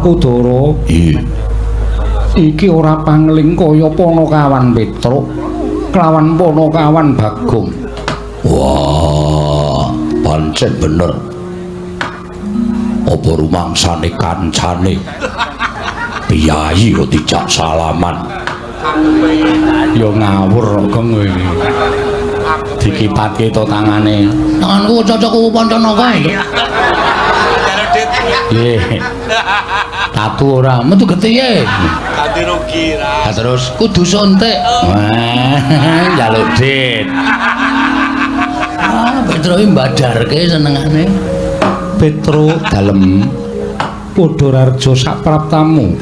Werkudara. Iya. Iki ora pangling kaya Panakawan Petruk kelawan Panakawan Bagong. Wah, pancen bener. Apa rumangsane kancane? Piyayi kok dijak salaman. Ya ngawur kok kowe. Dikipatke to tangane. Tanganku cocok Pancanaka. Nggih. Tatu ora Metu getihe. Ganti rugi ra. Lah terus kudu suntik. Wah, njaluk dit. Ah, Petro iki mbadarke senengane. Petruk dalem Padhararja sapraptamu.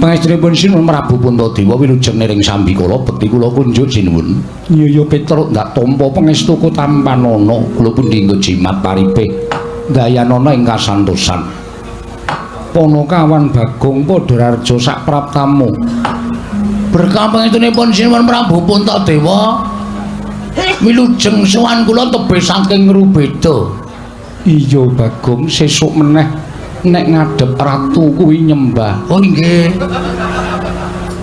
Pangestunipun Sinuwun Prabu Puntadewa wilujeng niring sambikala bekti kula kunjuk sinuwun. Iya ya Petruk ndak tampa pangestuku tampanana kula pundi nggo jimat paripih dayanana ing kasantosan. Panakawan Bagong Padhararja sapraptamu. Berkah pangestunipun Sinuwun Prabu Puntadewa wilujeng sowan kula tebih saking Ngrubeda. Iya Bagong, sesuk meneh nek ngadhep ratu kuwi nyembah. Oh nggih.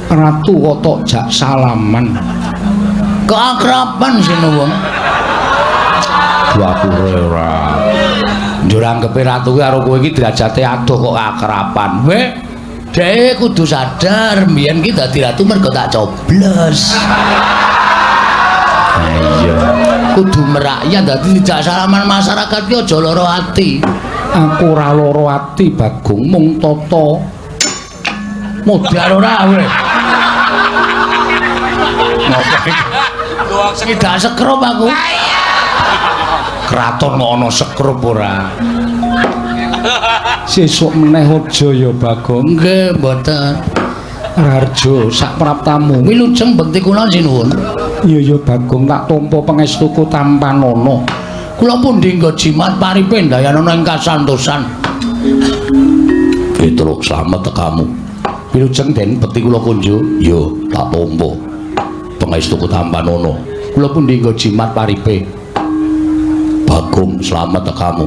Ratu kok tok jak salaman. Keakraban sinuwun. Dapure ora. Njur anggepe ratu kuwi karo kowe iki derajate adoh kok akraban. Weh, dhek kudu sadar mbiyen ki dadi ratu mergo tak coblos. Iya. Kudu merakyat dadi dijak salaman masyarakat ki aja lara ati. Aku ora lara ati Bagong, mung tata Modar ora kowe. Luwak Tidak sekrup aku. Kraton kok ana sekrup ora. Sesuk meneh aja ya Bagong. Nggih, mboten. Raharja sapraptamu. Wilujeng bekti kula sinuwun. Iya ya Bagong, tak tampa pangestuku tampanana. Kula pundi nggo jimat paripe ndayanana ing kasantosan. Petruk slamet tekamu. Wilujeng den bekti kula kunjuk. Yo, tak tampa. Pangestuku tampanana. Kula pundi nggo jimat paripe. Bagong slamet tekamu.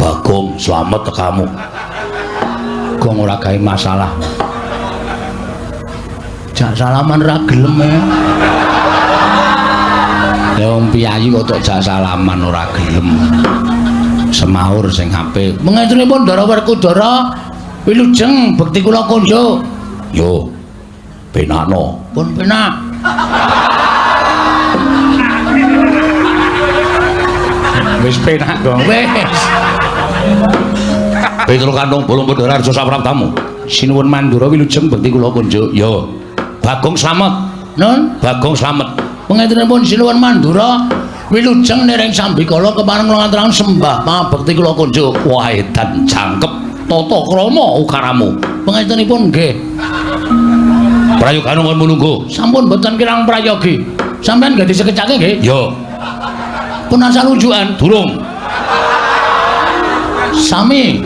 Bagong slamet tekamu. Gong ora gawe masalah. Jak salaman ra gelem e. Ya wong piyayi kok tok jak salaman ora gelem. Semaur sing apik. Mengestunipun Ndara Werkudara wilujeng bekti kula kunjuk. Yo. Penakno. Pun penak. Wis penak, Gong. Wis. Petruk Kantong Bolong Padhararja sapraptamu. Sinuwun Mandura wilujeng bekti kula kunjuk. Yo. Bagong slamet. Nun, Bagong slamet. Pangestunipun Sinuwun Mandura wilujeng niring sambikala kepareng kula ngaturaken sembah pangabekti kula kunjuk. Wah, edan jangkep tata krama ukaramu. Pangestunipun nggih. Prayoga nuwun mulungguh. Sampun boten kirang prayogi. Sampeyan nggih disekecake nggih? Yo. Pun asal unjukan Durung. Sami.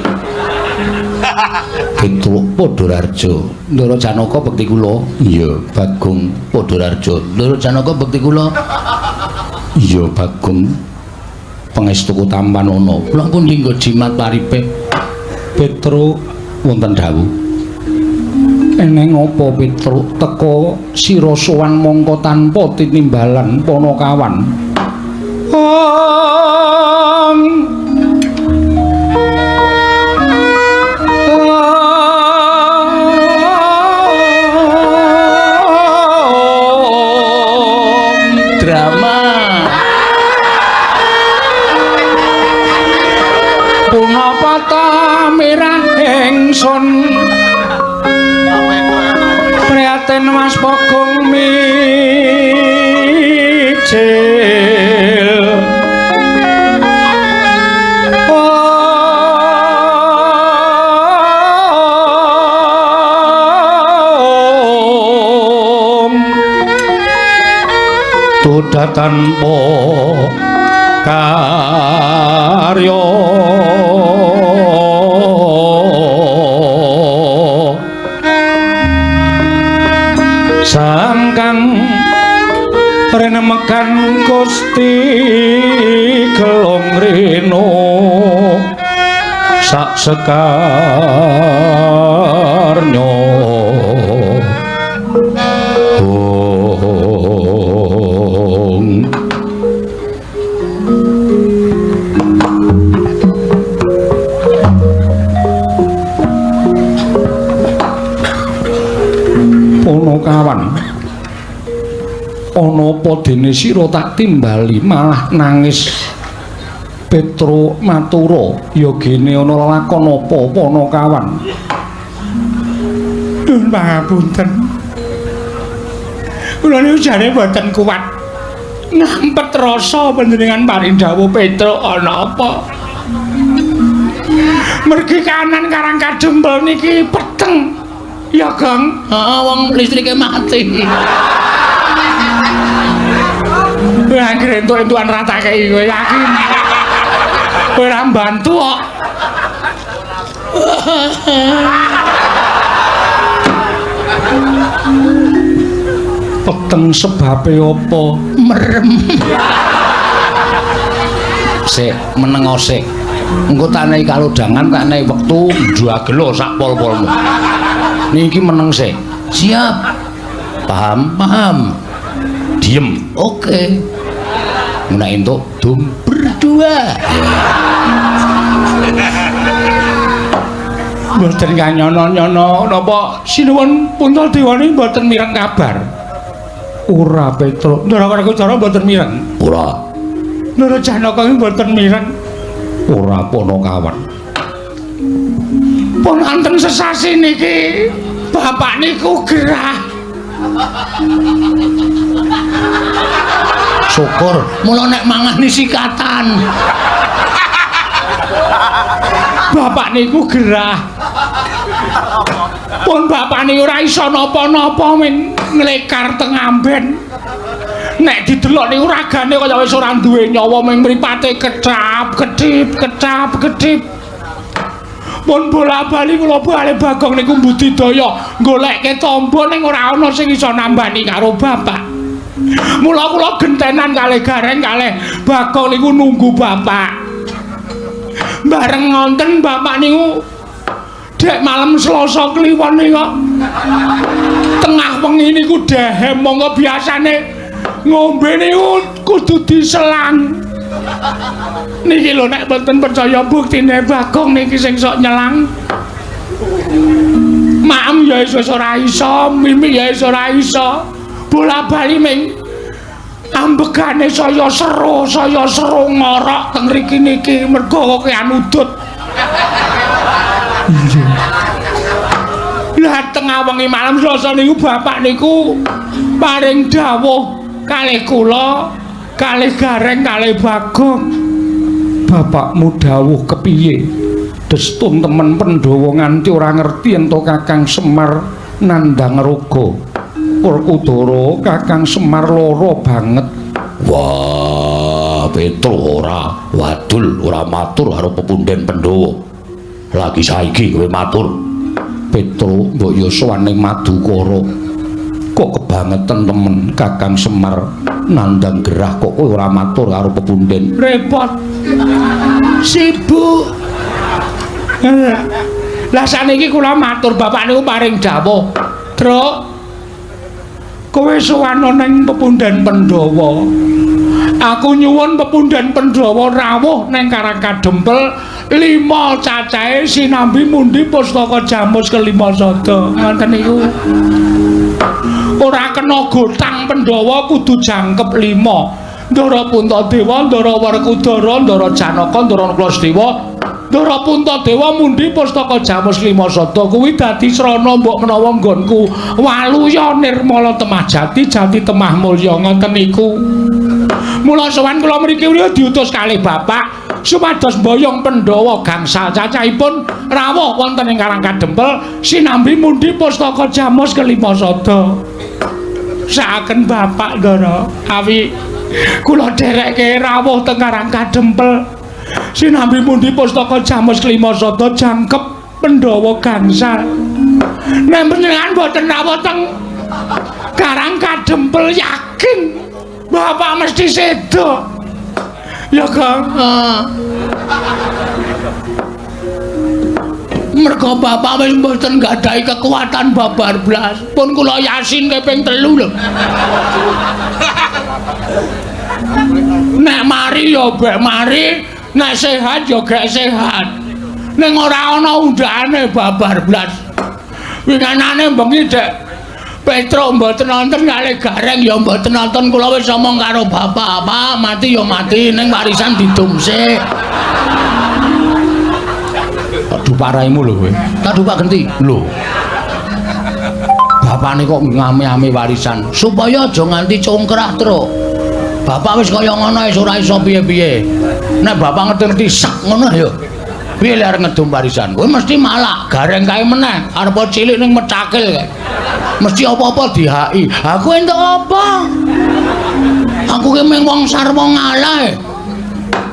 Petruk Padhararja. Ndara Janaka bekti kula. Iya, Bagong Padhararja. Ndara Janaka bekti kula. Iya, Bagong. Pangestuku tampanana. Kula pundi nggo jimat paripe. Petruk wonten dawuh. Eneng apa Petruk teka sira sowan mongko tanpa tinimbalan Panakawan. Om. Drama. Punapa ta mirah ingsun prihatin Mas Bagong mijil. Om Tuda tanpa karya sangkang renemekan Gusti Gelong Reno. Sak sekarnyo ong. Ponokawan, ana apa dene sira tak timbali malah nangis? Petro matura, ya gene ana lelakon apa Ponokawan? Nuwun pangapunten. Kula niku jane mboten kuat ngampet rasa panjenengan paring dawuh Petro ana apa? Mergi kanan Karang Kadempel niki peteng. Ya, Gong. Heeh, wong listrike mati. Kowe anggere entuk-entukan ra tak kei kowe yakin. Kowe ora mbantu kok. Peteng sebabe apa? Merem. Sik, menengo sik. Engko tak nehi kalodhangan, tak nehi wektu njagelo sak pol-polmu. Niki meneng sik. Siap. Paham? Paham. Diem. Oke. Nek entuk dum berdua. Mboten kanyono-nyono napa sinuwun Puntadewa niki mboten mireng kabar. Ora Petro. Ndara Werkudara mboten mireng. Ora. Ndara Janaka iki mboten mireng. Ora Ponokawan. Pun wonten sesasi niki bapak niku gerah. Syukur mula nek mangan sikatan. Bapak niku gerah. Pun bapak niku ora iso napa-napa men nglekar teng amben. Nek didelok niku ragane kaya wis ora duwe nyawa ming mripate kecap kedip kecap kedip. Pun bola-bali kula bali Bagong niku mbudidaya golekke tombo ning ora ana sing iso nambani karo bapak. Mula kula gentenan kalih Gareng kalih Bagong niku nunggu bapak. Bareng ngonten bapak niku dek malam Selasa Kliwon niku tengah wengi niku dehem monggo biasane ngombe niku kudu diselang. Niki lho nek mboten percaya buktine Bagong niki sing sok nyelang. Maem ya wis ora iso, mimik ya wis ora iso. Bola-bali ming ambegane saya seru ngorok teng mriki niki mergo kokean udut. Lah tengah wengi malam Selasa niku bapak niku paring dawuh kalih kula, kalih Gareng, kalih Bagong. Bapakmu dawuh kepiye? Destun temen Pandhawa nganti ora ngerti ento Kakang Semar nandhang raga. Werkudara Kakang Semar lara banget. Wah, Petro ora wadul ora matur karo pepunden Pandhawa. Lagi saiki kowe matur. Petro mbok ya sowan ning Madukara. Kok kebangetan temen Kakang Semar nandhang gerah kok kowe ora matur karo pepunden. Repot. Sibuk. Lah saniki kula matur bapak niku paring dawuh. Truk, kowe sowan ning pepunden Pandhawa. Aku nyuwun pepunden Pandhawa rawuh ning Karang Kadempel 5 cacahe sinambi mundi pustaka jamus kelima sada. Ngoten niku. Ora kena gotang Pandhawa kudu jangkep 5. Ndara Puntadewa, Ndara Werkudara, Ndara Janaka, Ndara Nakula. Ndara Puntadewa mundi pustaka jamus lima sada kuwi dadi srana mbok menawa nggonku waluya nirmala temah jati jati temah mulya ngoten niku. Mula sowan kula mriki diutus kalih bapak supados mboyong Pandhawa gangsal cacahipun rawuh wonten ing Karang Kadempel sinambi mundi pustaka jamus kelima sada. Saaken bapak Ndara awi kula dherekke rawuh teng Karang Kadempel sinambi mundi pustaka jamus kelima sada jangkep Pandhawa gangsal. Nek panjenengan boten rawuh teng Karang Kadempel yakin bapak mesti sedo. Ya Kang. Mergo bapak wis mboten nggadahi kekuatan babar blas. Pun kula yasin ping 3 lho. Nek mari ya bek mari, nek sehat ya gek sehat. Ning ora ana undhakane babar blas. Winganane bengi Dek Petruk mboten nonton kalih Gareng ya mboten nonton, kula wis omong karo bapak, Pak, mati ya mati ning warisan didum sik. Aduh paraimu lho kowe. Tak dupak genti. Lho. Bapane kok ngame-ame warisan supaya aja nganti congkrah, Truk. Bapak wis kaya ngono wis ora iso piye-piye. Nek bapak ngerti-ngerti sak ngono ya. Piye lek arep ngedum warisan? Kowe mesti malak, Gareng kae meneh, arep cilik ning mecakil kae. Mesti apa-apa dihaki. Aku entuk apa? Aku ki mung wong sarwa ngalah.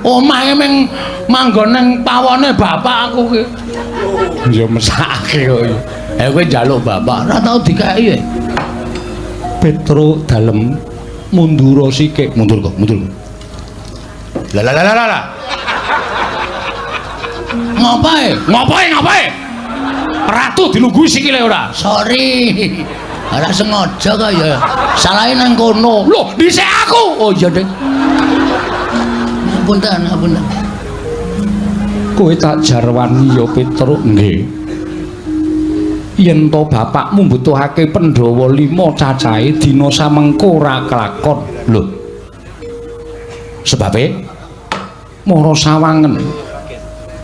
Omahe mung manggon ning pawone bapak aku ki. Ya mesake kok. Kowe njaluk bapak ora tau dikeki. Petruk dalem mundura sikik, mundur kok, mundur. Lah lah lah lah. Ngapae? Ngapae ngapae? Ratu dilungguhi sikile ora? Sorry. Ora sengaja kok ya. Salahe nang kono. Lho, dhisik aku. Oh iya, Dik. Ngapunten, ngapunten. Kowe tak jarwani ya Petruk. Nggih. Yen to bapakmu mbutuhake Pandhawa 5 cacahe dina samengko ora kelakon. Lho. Sebabe mara sawangen.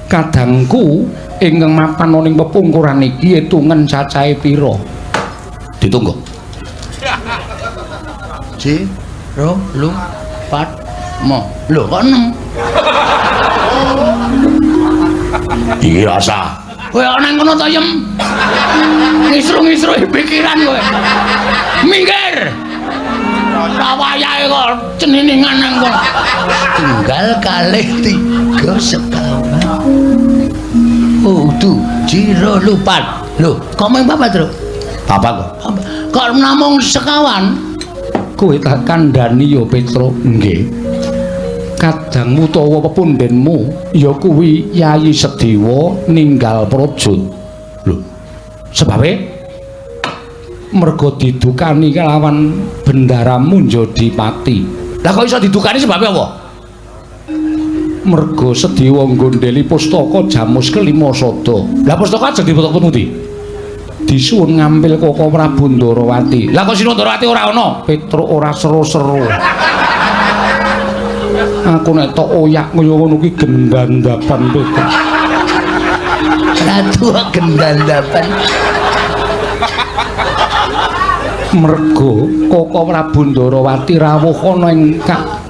Kadangku ingkang mapan ana ing pepungkuran iki etungen cacahe pira? Ditunggu. 1 2 3 4 5. Lho kok 6? Iki rasa. Kowe ana nang kono to, Yem? Ngisru-ngisru pikiran kowe. Minggir. Ora wayahe kok ceniningan nang kono. Tunggal kalih 3 sekawan. Oh, tu jiro lupat. Lho, kok mung papat, Truk? Papat kok. Kok namung sekawan? Kowe tak kandhani ya, Petruk. Nggih. Kadangmu utawa pepundhenmu ya kuwi Yayi Sedewa ninggal praja. Lho, sebabe mergo didukani kelawan bendaramu Njodipati. Lah kok iso didukani sebabe apa? Mergo Sedewa nggondheli pustaka Jamus kelima sada. Lah pustaka aja diputuk pundi? Disuwun ngampil Koko Prabu Ndarawati. Lah kok Sinuwun Ndarawati ora ana? Petruk ora seru-seru. Aku nek tok oyak kaya ngono ki gendandapan Petruk. Ratu gendandapan. Mergo Koko Prabu Ndarawati rawuh ana ing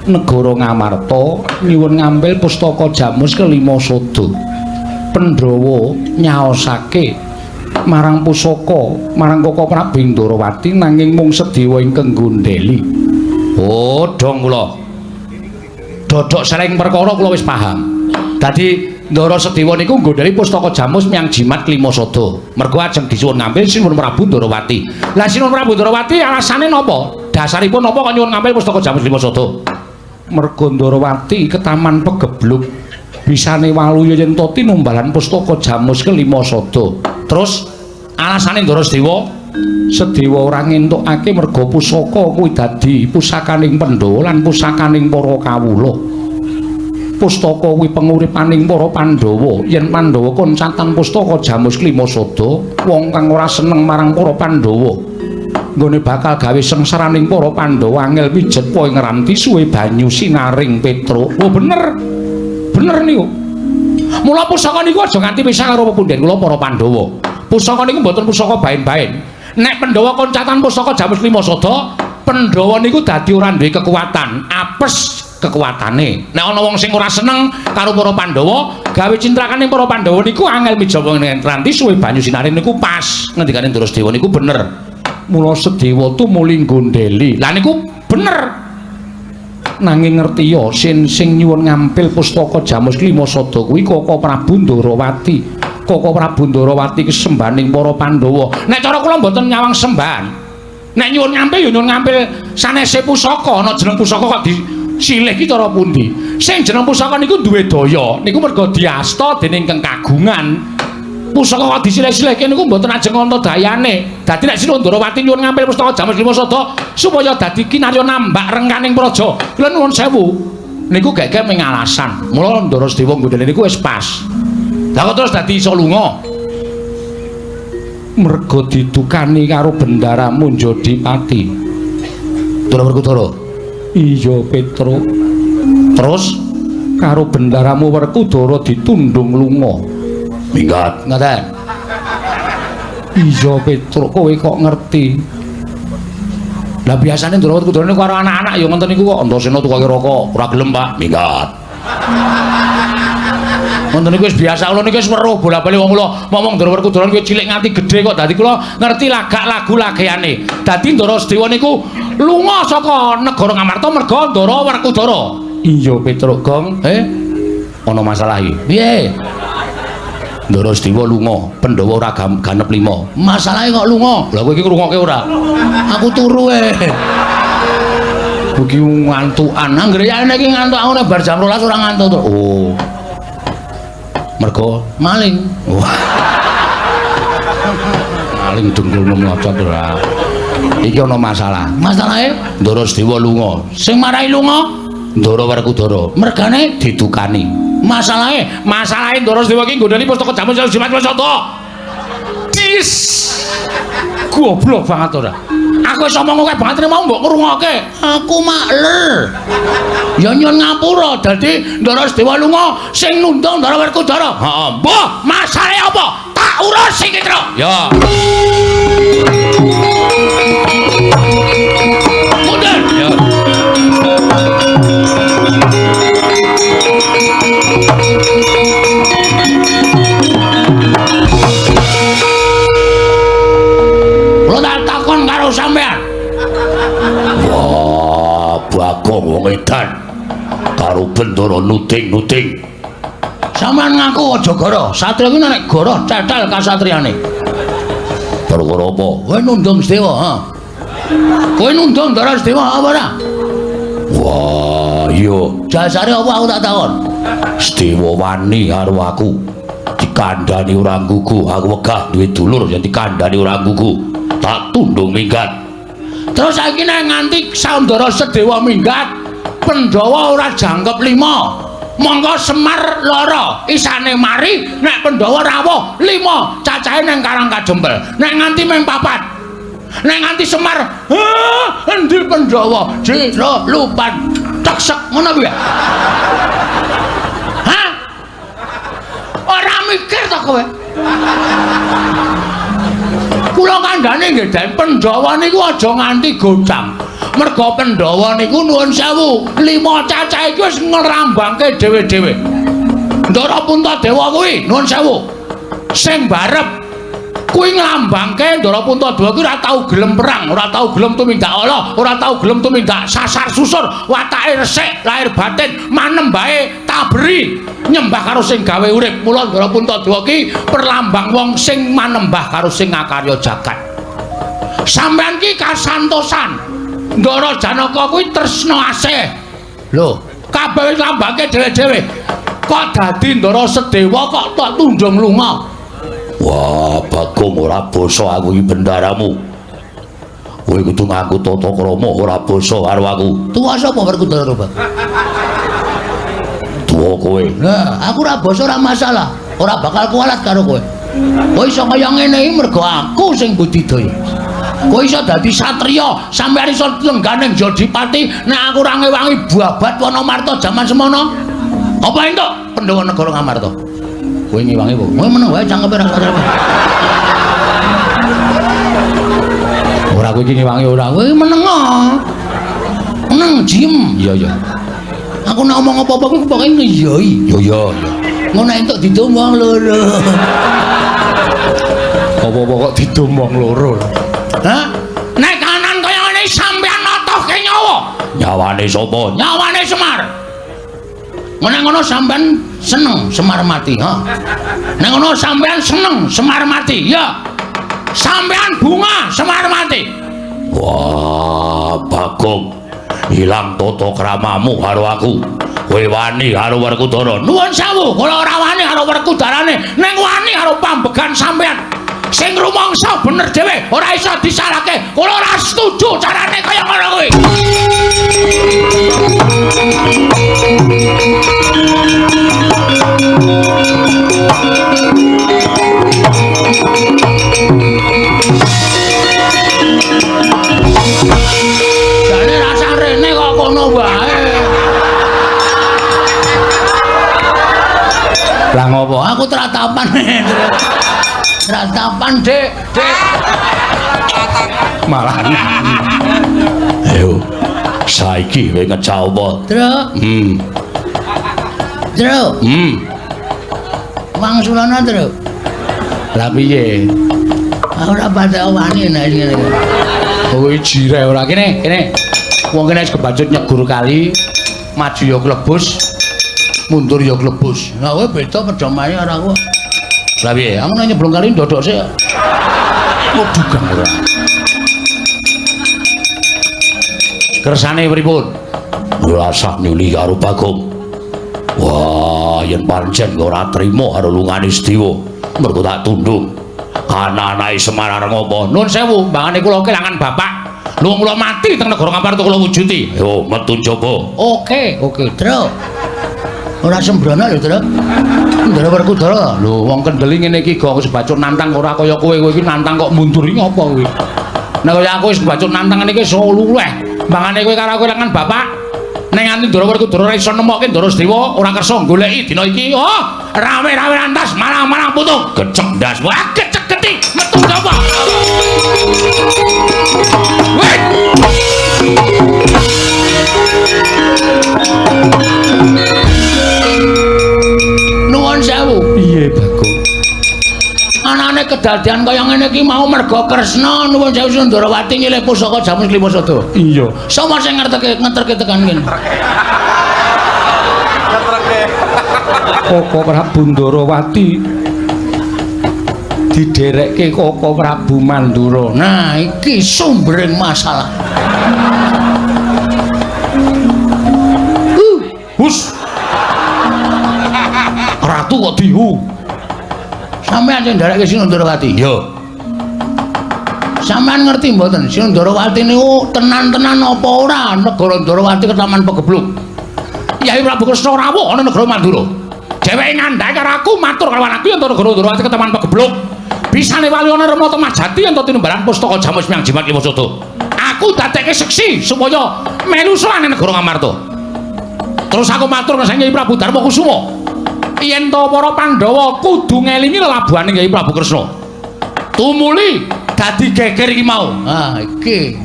negara Ngamarta nyuwun ngambil pustaka Jamus kelima sada. Pandhawa nyaosake marang pusaka marang Koko Prabu Ndarawati nanging mung Sedewa ingkang nggondheli. Oh, dong kula. Dodok sering perkara kula wis paham. Dadi Ndara Sedewa niku nggondheli pustaka Jamus miyang jimat kelima sada. Mergo ajeng disuwun ngambil Sinuwun Prabu Ndarawati. Lah Sinuwun Prabu Ndarawati alasane napa? Dasaripun napa kok nyuwun ngambil pustaka Jamus kelima sada? Mergo Ndarawati ketaman pegebluk bisane waluya yen to tinumbalan pustaka Jamus kelima sada. Terus alasane Ndara Sedewa? Sedewa ora ngentukake merga pusaka kuwi dadi pusakaning Pandhawa lan pusakaning para kawula. Pustaka kuwi penguripaning para Pandhawa. Yen Pandhawa koncatan pustaka Jamus kelima sada, wong kang ora seneng marang para Pandhawa nggone bakal gawe sengsaraning para Pandhawa angel pijet poe ngranti suwe banyu sinaring Petruk. Oh bener. Bener niku. Mula pusaka niku aja nganti pisah karo pepundhen kula para Pandhawa. Pusaka niku mboten pusaka baen-baen. Nek Pandhawa koncatan pusaka Jamus lima sada, Pandhawa niku dadi ora duwe kekuatan, apes kekuatane. Nek ana wong sing ora seneng karo para Pandhawa, gawe cintrakane para Pandhawa niku angel mijawa ngranti suwe banyu sinaring niku pas. Ngendikane Ndara Sedewa niku bener. Mula Sedewa tumuli nggondheli. Lah niku bener. Nanging ngerti ya sing nyuwun ngampil pustaka Jamus kelima sada kuwi Koko Prabu Ndarawati. Koko Prabu Ndarawati kesembahaning para Pandhawa. Nek cara kula mboten nyawang sembahan. Nek nyuwun ngampil ya nyuwun ngampil sanese pusaka, ana jeneng pusaka kok disilih ki cara pundi? Sing jeneng pusaka niku duwe daya, niku mergo diasta dening kang kagungan. Pusaka kok disilih-silihke niku mboten ajeng antadayane. Dadi nek Sinuwun Ndorowati nyuwun ngampil pustaka Jamus Lima Sada supaya dadi kinarya nambak rengkaning praja. Kula nuwun sewu. Niku gek-gek ming alasan. Mula Ndara Sedewa nggondheli niku wis pas. Lah kok terus dadi iso lunga? Mergo didukani karo bendaramu Njodipati. Ndara Werkudara. Iya, Petruk. Terus karo bendaramu Werkudara ditundung lunga. Minggat ngaten. Iya, Petruk, kowe kok ngerti? Lah biasane Ndara Werkudara niku karo anak-anak ya ngoten niku kok Antasena tukoke rokok, ora gelem, Pak. Minggat. Ngoten niku wis biasa, kula niku wis weruh bola-bali wong kula ngomong Ndara Werkudara niku cilik nganti gedhe kok dadi kula ngerti lagak lagu lageane. Dadi Ndara Sedewa niku lunga saka negara Ngamarta merga Ndara Werkudara. Iya, Petruk Gong. Ana masalah iki. Piye? Ndara Sedewa lunga, Pandhawa ora ganep 5. Masalahe kok lunga? Lah kowe iki ngrungokke ora? Aku turu e. Iki ngantukan. Anggere yane iki ngantuk aku nek bar jam 12 ora ngantuk to. Oh. Mergo maling. Wah. Maling dengkulmu mlocot ora. Iki ana masalah. Masalahe Ndara Sedewa lunga. Sing marai lunga Ndara Werkudara. Mergane didukani. Masalahe, masalahe Ndara Sedewa iki nggondheli pustaka Jamus Jimat Sada. Dis. Goblok banget ora. Aku wis omong akeh banget mau mbok ngrungokke. Aku makler. Ya nyun ngapura dadi Ndara Sedewa lunga sing nundung Ndara Werkudara. Heeh. Mbah, masalahe apa? Tak urus iki, Truk. Ya. Mundur. Ya. Kula tak takon karo sampean. Wah, Bagong wong edan karo Bendara nuding-nuding. Sampean ngaku aja goro. Satria kuwi nek goro cetel kasatriane. Perkara apa? Kowe nundung Sedewa, ha? Kowe nundung Ndara Sedewa apa ora? Wah, iya. Jasare apa aku tak takon? Sedewa wani karo aku. Dikandhani ora nggugu, aku wegah duwe dulur yen dikandhani ora nggugu. Tak tundung minggat. Terus saiki nek nganti Ndara Sedewa minggat, Pandhawa ora jangkep 5. Mongko Semar lara, isane mari nek Pandhawa rawuh 5, cacahe nang Karang Kajempel. Nek nganti mung 4. Nek nganti Semar, endi Pandhawa? Jero lupan teksek ngono kuwi. Hah? Ora mikir to kowe? Kula kandhane nggih Den, Pandhawa niku aja nganti godhang. Merga Pandhawa niku nuwun sewu, 5 cacah iki wis ngrambangke dhewe-dhewe. Ndara Puntadewa kuwi nuwun sewu. Sing barep kuwi nglambangke Ndara Puntadewa kuwi ora tau gelem perang, ora tau gelem tumindak ala, ora tau gelem tumindak sasar susur, watake resik, lahir batin, manembahe taberi, nyembah karo sing gawe urip. Mula Ndara Puntadewa ki perlambang wong sing manembah karo sing ngakarya jagat. Sampeyan ki kasantosan. Ndara Janaka kuwi tresna asih. Lho, kabeh wis lambangke dhewe-dhewe. Kok dadi Ndara Sedewa kok tok tundung lunga? Wah, Bagong ora basa aku iki bendaramu. Kowe kudu ngaku tata krama ora basa karo aku. Tuwa sapa Werkudara, Pak? Tuwa kowe. Lah, aku ora basa ora masalah. Ora bakal kualat karo kowe. Kowe iso kaya ngene iki mergo aku sing budidaya. Kowe iso dadi satriya, sampeyan iso lengganing Jodipati nek aku ora ngewangi babat Wanamarta jaman semono. Apa entuk Pandhawa negara Ngamarta? Kowe ngewangi apa? Kowe meneng wae cangkeme ora sadar. Ora kowe iki ngewangi ora. Kowe meneng. Meneng jim. Iya iya. Aku nek omong apa-apa kuwi pokoke ngiyoi. Iya iya iya. Ngono entuk didum wong loro. Apa-apa kok didum wong loro. Hah? Nek kanan kaya ngene sampeyan notohke nyawa. Nyawane sapa? Nyawane Semar. Nek ngono sampean seneng Semar mati, ha? Nek ngono sampean seneng Semar mati, ya. Sampean bunga Semar mati. Wah, Bagong. Ilang tata kramamu karo aku. Kowe wani karo Werkudara? Nuwun sewu, kula ora wani karo Werkudarane, ning wani karo pambegan sampean. Sing rumangsa bener dhewe, ora iso disalahke. Kula ora setuju carane kaya ngono kuwi. Jane rasa rene kok kono wae. Lah ngopo? Aku tratapan. Tratapan, Dik. Dik. Malah. Ayo. Saiki kowe ngecau apa? Truk. Truk. Wangsulana, Truk. Lah piye? Aku ora patek wani nek ngene iki. Kowe jireh ora kene, kene. Wong kene wis kebacut nyegur kali, maju ya klebus, mundur ya klebus. Lah kowe beda pedomane karo aku. Lah piye? Aku nek nyeblung kali ndodok sik. Waduh, ora. Kersane pripun? Ora sah nyuli karo Bagong. Wah, yen pancen ora trima karo lungane Sediwa, mergo tak tundung. Ananae Semar arep ngopo? Nun sewu, mbangane kula kelangan bapak. Lho kula mati teng negara Ngamarta kula wujudi. Yo metu njaba. Oke, oke, Truk. Ora sembrono lho, Truk. Ndara Werkudara. Lho wong kendeli ngene iki gong wis bacut nantang ora kaya kowe, kowe iki nantang kok mundur iki ngopo kowe? Nek kaya aku wis bacut nantang ngene iki iso luweh. Mbangane kowe karo aku kelangan bapak. Nek nganti Ndara Werkudara ora iso nemokke Ndara Sedewa, ora kersa goleki dina iki. Oh, rame-rame antas marang-marang putung. Gecek ndas. Wah, gecek geti metu sapa? Weh. Nuwun sewu. Piye, Bagong? Anane kedadian kaya ngene iki mau mergo Kresna nuwun sewu Sundarawati nyilih pusaka Jamus Klimasada. Iya. Sapa sing ngerteke ngeterke tekan kene? Ngeterke. Koko Prabu Ndarawati diderekke Koko Prabu Mandura. Nah, iki sumbering masalah. Hus. Ratu kok dihu. Sampeyan sing nderekke Sinundarawati? Iya. Sampeyan ngerti mboten Sinundarawati niku tenan-tenan apa ora negara Ndarawati ketaman pegebluk. Yai Prabu Kresna rawuh ana negara Mandura. Dheweke ngandhake karo aku matur karo aku yen negara Ndarawati ketaman pegebluk. Bisane wali ana Rama Temajati yen tinumbalan pustaka Jamus Miang Jimat Limasada. Aku dadekke seksi supaya melu sowan negara Ngamarta. Terus aku matur karo Kyai Prabu Darma Kusuma. Yen to para Pandhawa kudu ngelingi lelabuhane Kyai Prabu Kresna. Tumuli dadi geger iki mau. Ah, iki.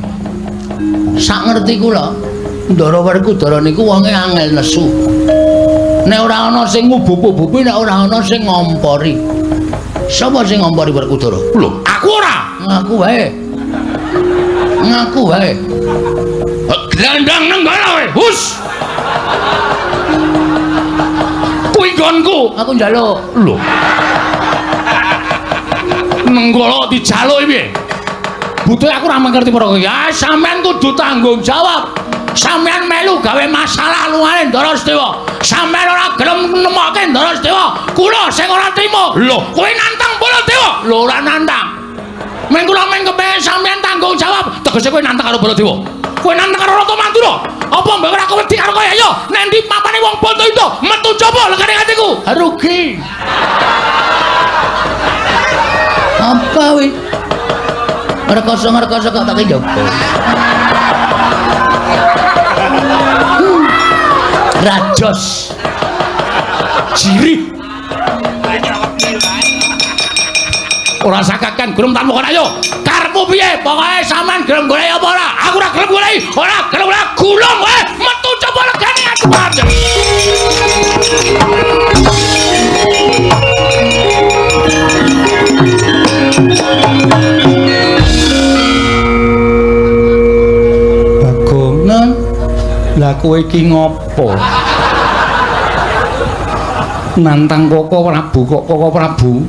Sak ngerti kula, Ndara Werkudara niku wonge angel nesu. Nek ora ana sing ngubup-ubupi, nek ora ana sing ngompori. Sapa sing ngompori Werkudara? Lho, aku ora. Ngaku wae. Ngaku wae. Glandang nenggala kowe. Hus. Kuwi nggonku. Aku njaluk. Lho. Nenggala dijaluk piye? Butuhe aku ora ngerti perkara iki. Ah, sampean kudu tanggung jawab. Sampean melu gawe masalah lungane Ndara Sedewa. Sampean ora gelem nemokke Ndara Sedewa. Kula sing ora trima. Lho, kowe nantang Baladewa? Lho, ora nantang. Men kula men kepengin sampean tanggung jawab. Tegese kowe nantang karo Baladewa. Kowe nantang karo Ratu Mandura. Apa mbok ora wedi karo kowe? Ayo, nang ndi papane wong Bantayuda? Metu coba legane atiku. Rugi. Apa wi? Rekoso-rekoso kok tak njaba. Rajos. Jirih. Ora sakakan gelem tanpa kon ayo. Karepmu piye? Pokoke sampean gelem golek apa ora? Aku ora gelem golek. Ora gelem ora gulung kowe. Metu coba legane aku. Bagong, lah kowe iki ngopo? Nantang Koko Prabu kok Koko Prabu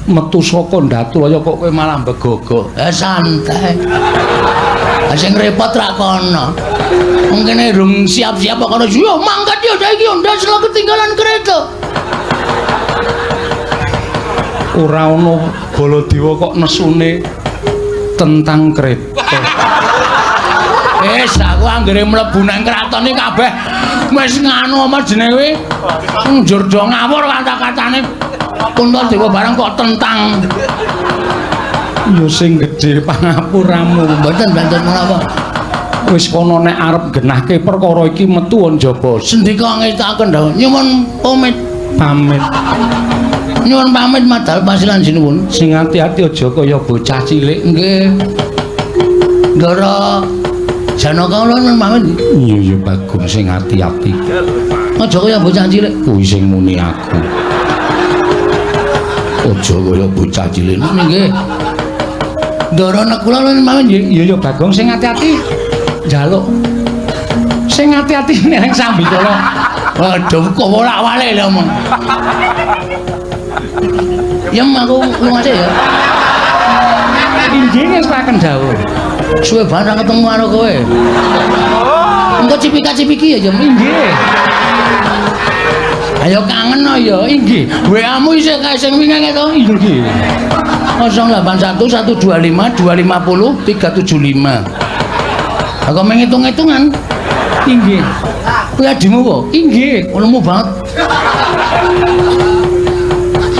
metu saka Ndatulaya kok kowe malah mbegogok. Santai. Ha sing repot ra kono. Wong kene rung siap-siap kok kono. Yo mangkat yo saiki yo ndas lo ketinggalan kereta. Ora ono Baladewa kok nesune tentang kereta. Wis aku anggere mlebu nang kraton iki kabeh wis nganu apa jenenge kuwi? Njur do ngawur kata-katane. Puntadewa barang kok tentang. Ya sing gedhe pangapuramu. Mboten mboten menapa. Wis kono nek arep genahke perkara iki metu njaba. Sendika ngestakaken dawuh. Nyuwun pamit. Pamit. Nyuwun pamit madal pasilan sinuwun. Sing ati-ati aja kaya bocah cilik. Nggih. Ndara Janaka kula nyuwun pamit. Iya ya Bagong sing ati-ati. Aja kaya bocah cilik. Kuwi sing muni aku. Aja kaya bocah cilik. Nggih. Ndara nek kula nyuwun pamit nggih. Iya ya Bagong sing ati-ati. Njaluk. Sing ati-ati ning sambikala. Waduh kok ora wale lho omong. Yem aku lunga ya. Inggih ngestaken dawuh. Suwe banget ketemu karo kowe. Engko cipika-cipiki ya, Jem. Inggih. Ayo kangen no ya, inggih. WA-mu isih kae sing wingi to? Inggih. 081 125 250 375. Aku menghitung-hitungan. Inggih. Kuwi adimu kok? Inggih. Lemu banget.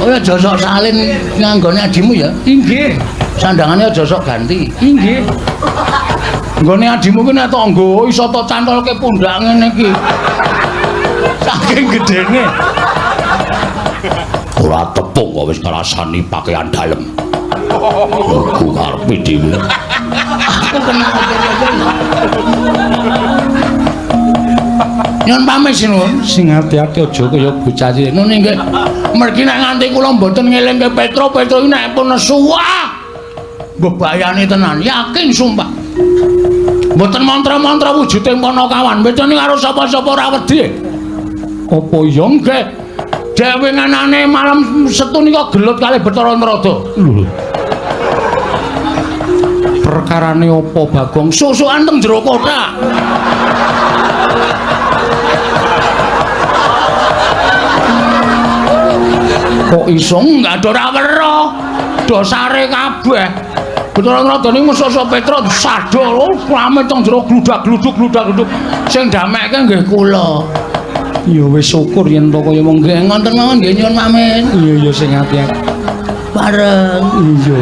Oh ya aja sok salin nganggone adimu ya. Inggih. Sandangane aja sok ganti. Inggih. Nggone adimu ki nek tok nggo iso tok cantolke pundak ngene iki. Saking gedene. Ora tepung kok wis ngrasani pakaian dalem. Aku karepe dhewe. Aku kena nyuwun pamit sinuwun. Sing ati-ati aja kaya bocah cilik. Nun nggih. Mergi nek nganti kula mboten ngelingke Petro, Petro iki nek pun nesu wah bebayane tenan, yakin sumpah. Mboten mantra-mantra wujude Panakawan, bedane karo sapa-sapa ora wedi. Apa ya nggih. Dhewe nganane malam Setu nika gelut kalih Bathara Narada. Lho. Perkarane apa Bagong? Susukan teng jero kothak. Kok iso enggak ada ora weruh. Dosare kabeh. Bathara Narada niku sosok Petro sadol rame teng jero gludak-gluduk gludak-gluduk. Sing damekke nggih kula. Ya wis syukur yen to kaya wong nggih ngoten mawon nggih nyuwun pamit. Iya ya sing ati-ati. Bareng. Iya.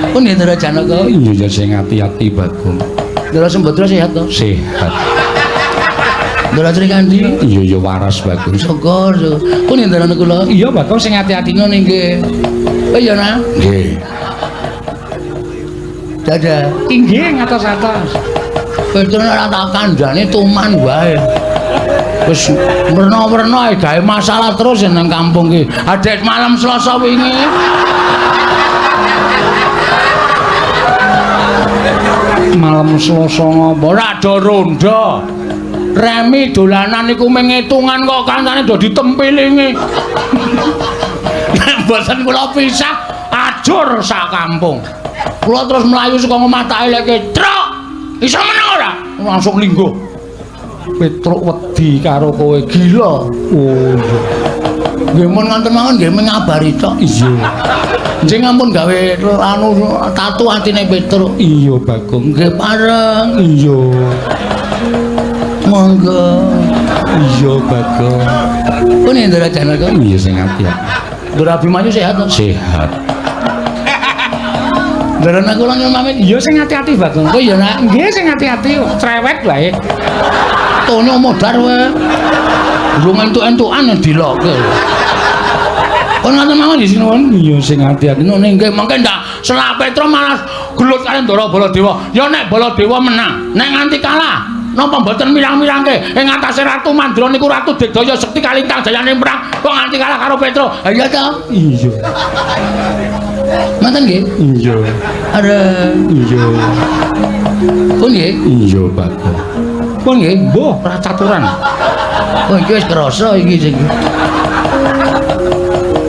Pun nggih Ndara Janaka. Iya ya sing ati-ati Bagong. Ndara Sembadra sehat to? Sehat. Ndara Srikandi? Iya ya waras Bagong. Syukur. Pun nggih Ndara kula. Iya Bagong sing ati-ati ngono nggih. Oh iya nah. Nggih. Dadah. Inggih ngatos-atos. Petro ora tak kandhane tuman wae. Wis werna-werna gawe masalah terus nang kampung ki. Adek malam Selasa wingi. Malam Selasa ngopo? Ora do rondo. Remi dolanan niku mengitungan kok kancane do ditempilingi. Nek mboten kula pisah ajur sak kampung. Kula terus mlayu saka omah tak eleke. Truk! Iso meneng ora? Langsung lingguh. Petruk wedi karo kowe gila. Oh iya. Nggih mun ngoten mawon nggih mengabari tok. Iya. Nggih ngampun gawe anu tatu atine Petruk. Iya Bagong. Nggih pareng. Iya. Monggo. Iya Bagong. Pun Ndara Janaka. Iya sing ati-ati. Ndara Abimanyu sehat to? Sehat. Ndara kula nyuwun pamit. Iya sing ati-ati Bagong. Oh iya nak. Nggih sing ati-ati cerewet wae. Tonyo modar wae. Durung entuk-entukan diloke. Kon ngoten mawon nggih sinuwun. Iya sing ati-ati. Ngono nggih mengke ndak selak Petro malah gelut karo Ndara Baladewa. Ya nek Baladewa menang, nek nganti kalah napa mboten mirang-mirangke ing atase Ratu Mandra niku Ratu Digdaya Sekti Kalintang jayane perang kok nganti kalah karo Petro. Ha iya to? Iya. Ngoten nggih? Iya. Arep. Iya. Pun nggih? Iya Bagong. Pun nggih? Mbuh, ora caturan. Oh iki wis krasa iki sing.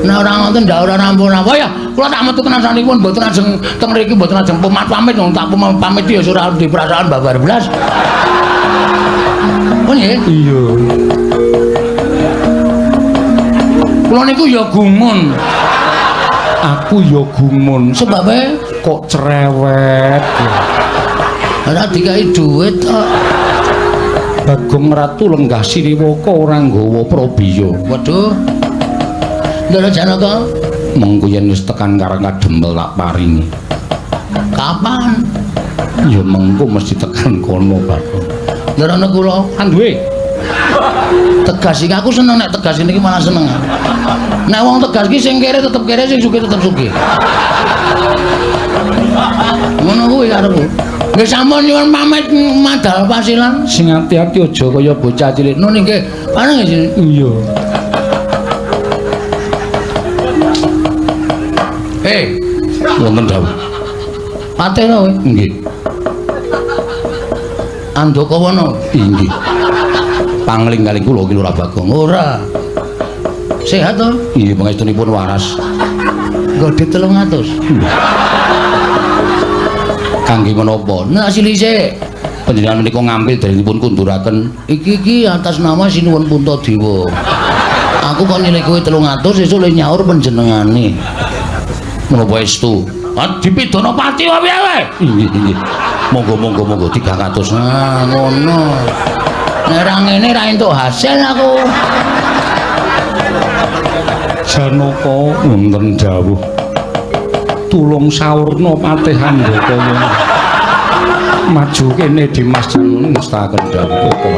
Nek ora ngoten ndak ora rampung-rampung ya. Kula tak metu tenan sanipun mboten ajeng teng mriki mboten ajeng pamit wong tak pamit ya ora di perasaan babar blas. Oh nggih. Iya. Kula niku ya gumun. Aku ya gumun. Sebabe kok cerewet. Ora dikai dhuwit kok. Bagong Ratu lenggah siriwaka ora nggawa prabiya. Waduh. Ndara Janaka, mengko yen wis tekan Karang Kadempel tak paringi. Kapan? Ya mengko mesti tekan kono, Bagong. Ndara kula anduwe. Tegas iki aku seneng nek tegas niki malah seneng. Nek wong tegas iki sing kere tetep kere, sing sugih tetep sugih. Ngono kuwi karepku. Nggih sampun nyuwun pamit madal pasilan. Sing ati-ati aja kaya bocah cilik. Nun nggih. Pareng nggih. Iya. Wonten dawuh. Patih to kowe? Nggih. Andaka wana? Inggih. Pangling kaling kula ki Lurah Bagong. Ora. Sehat to? Nggih, pangestunipun waras. Nggo dit 300. Kangge menapa? Nek silise panjenengan menika ngampil dalenipun kunduraken. Iki iki atas nama Sinuwun Puntadewa. Aku kok nyilih kowe 300 sesuk le nyaur panjenengane. Menapa estu? Ah dipidana pati wae piye? Inggih, inggih. Monggo monggo monggo 300. Nah, ngono. Nek ora ngene ra entuk hasil aku. Janaka wonten dawuh. Tulung saurna patih Andaka. Maju kene Dimas Janaka ngestaken dawuh apa.